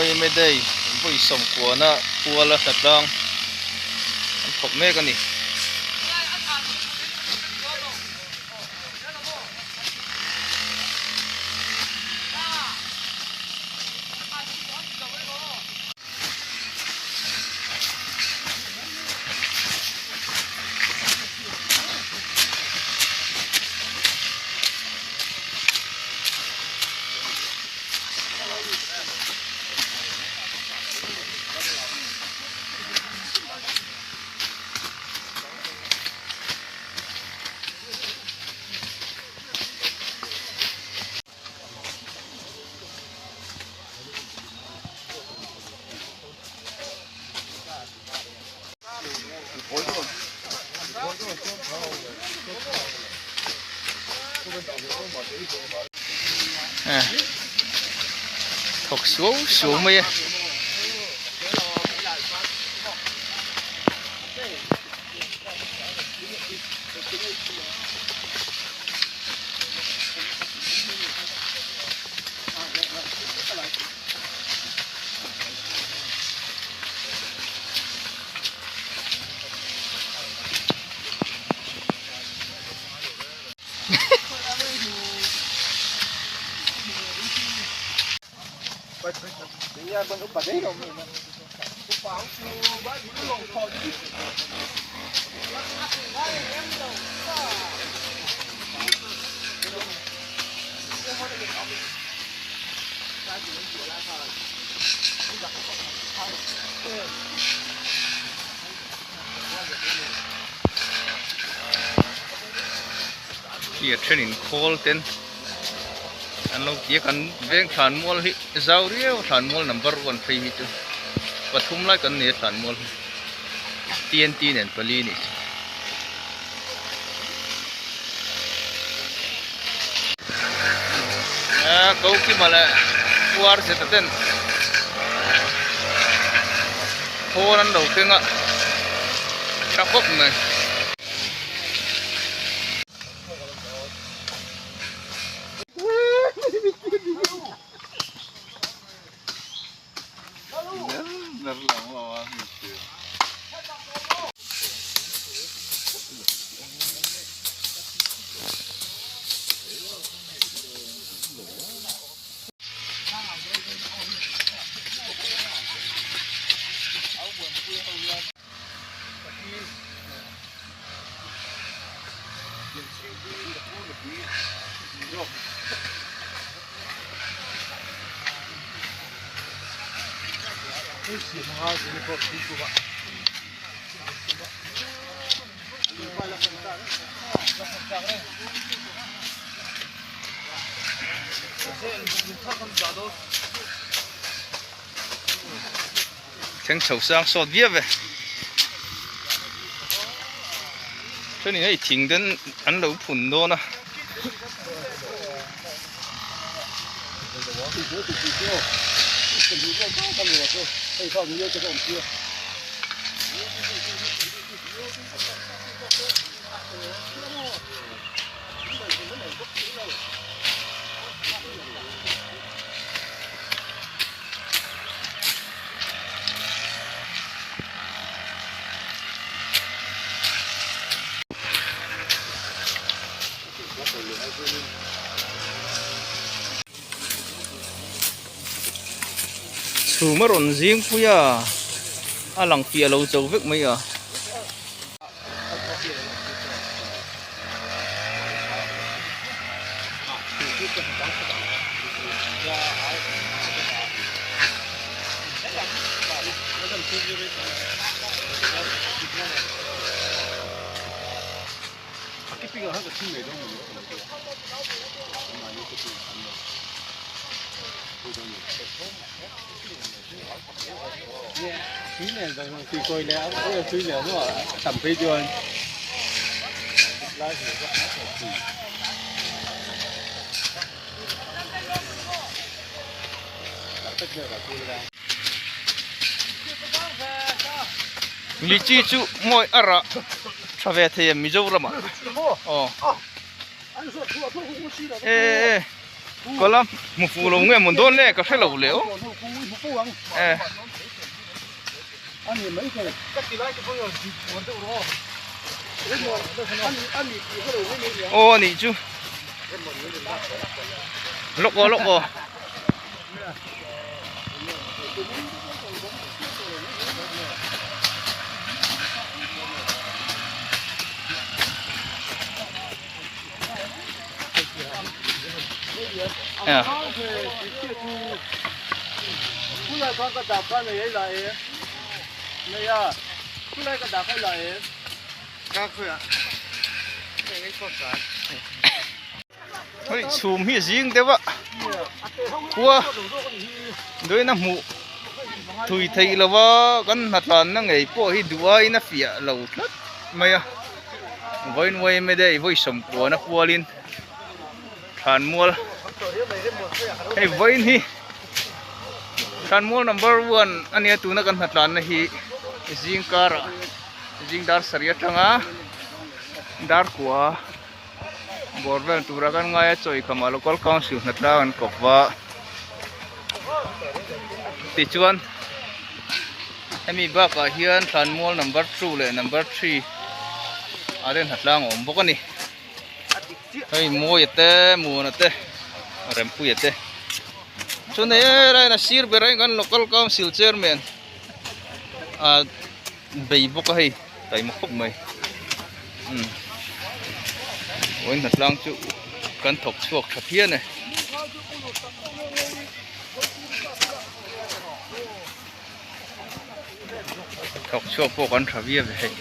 hei May Day vawi sawmkuana puala hnatlang an thawk mek a ni. Thawk suau suau mai a. Khi a thenin khawl ten an lo ti a kan veng thlanmual hi zau riau a thlanmual number one phei hi chu pathum lai kan nei a thlanmual hi TNT nen pali a nih chu. Ko kima leh puar zeta ten khawl an lo keng a tha khawp mai. Thleng chho sang sawt viau ve thenin hei thing den an lo phun dawn a. Chhum a rawn zing pui a a lang fiah lo cho vek mai a. Lychee chu mawi a rah tha ve thei em Mizoram ah aw e e. Kala hmu fuh lo nge mawn dawn le ka hre lo le aw. Eh. Aw a nih chu. Lawk aw lawk aw. Hei chhum hi a zing deuh a khua doina hmuh thui theih lo va kan hnatlanna ngei pawh hi duh aiin a fiah lo tlat mai a vawiin yma day vawi sawmkuana kualin thlanmual hei vawiin hi thlanmual number one ania tuna kan hnatlanna hi zing karah zing dar sarih atanga dar kua. Bawr vel tura kan ngai a chawi khamah local council hnatlang an kawp va tichuan hemi bakah hian thlanmual number 2 leh number 3 ah te hnatlang a awm bawk a ni hei Mawia te Muana te Rempuia te chuan hei helaiah a sir berah hian kan local council chairman ah bei bawk a hei taima khawp mai umm vawiin hnatlang chu kan thawk chhuak tha phian e. Thawk chhuak pawh kan tha viau ve hei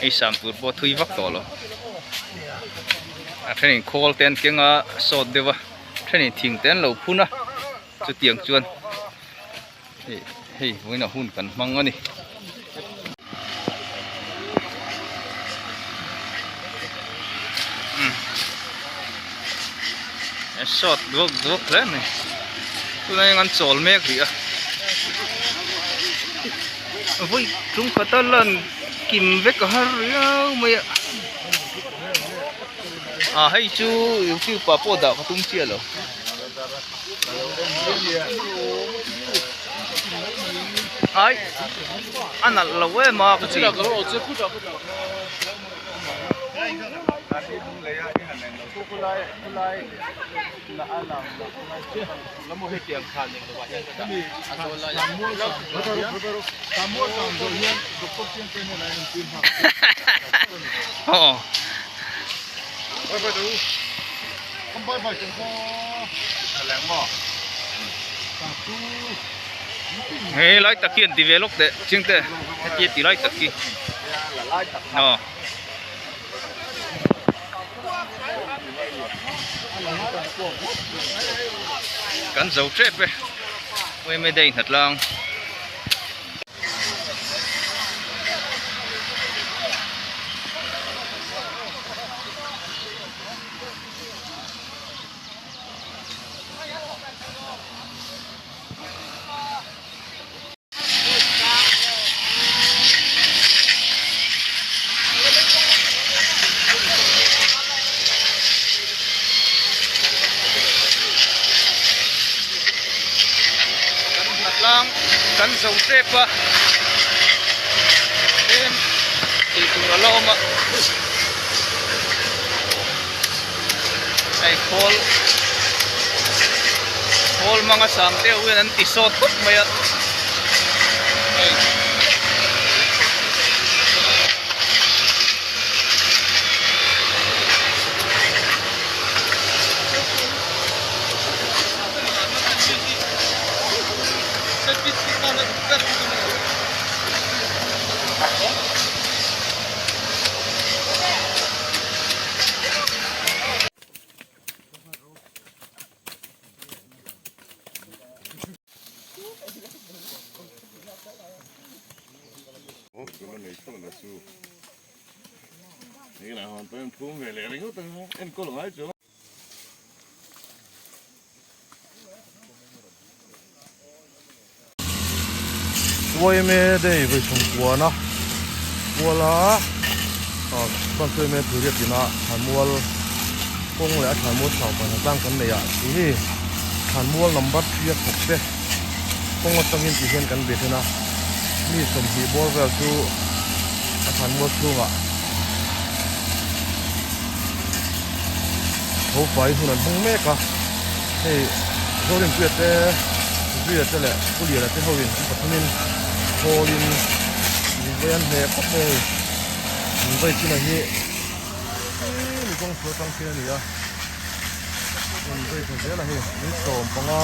ei sam tur pawh thui vak tawh lo a thenin khawl te an keng a sawt deuh a thenin thing te an lo phun a chutiang chuan. Hei vawiin ah hun kan hmang a ni. A sawt duak duak hle mai. Tunah hian an chawl mek rih a. Vawi tum khata lan kim vek a har riau mai a. A hei chu youtube ah pawh dah ka tum chiah lo. Ai a nalh lo em a ka ti. Aw. Hei lai tak hi an ti ve lawk teh chiang te heti a ti lai tak hi aw. Kan zo tep e yma day hnatlang. Kan hnatlang kan zo tep a tlem tih tur a la awm a. Hei khawl khawl hmanga sam te ho hian an ti sawt khawp mai a hei. Uaime day vawi chhungkuana kuala ah chuan chuaime thiriat ina thlanmual Kawng leh a thlanmual chau pahnih tlang kan nei ah tih hi thlanmual number 3 a thawk te kawng atangin tih hian kan bia then a mi 20 bawr vel chu a thlanmual chhungah tho fai hun an hmang mek a hei Zorinpuia te Zuia te leh Pu Liana te ho in an pathumin khawl in min vei an hle khawp mai a ni min vei chin ah hi. Ni kawng chhuah tang khi a ni a hmun vei tha zel a hei ni 15 atanga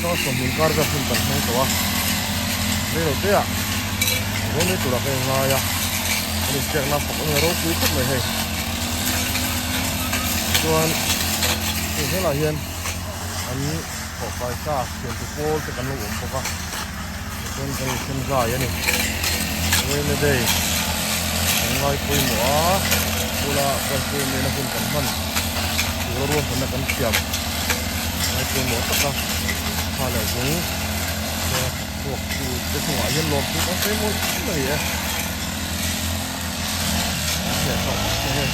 20 kar vel hun kan hmang tawh a reilo te ah zo mai turah ka inngai a an inpekna fak awm in a ropui khawp mai hei chuan hei helah hian an thawhfai sa thiantu pawl te kan lo awm bawk a. Chuan kan inthlen zai a ni. Yma Day kan ngai pawimawh a, bula kan yma na hun kan hman tura ruahmanna kan siam ngai pawimawh tak a, kha leh zung te chhuak tu te chungah hian lawm chu kan sawi mawi em a ni e. An hne tawh khawp mai hei.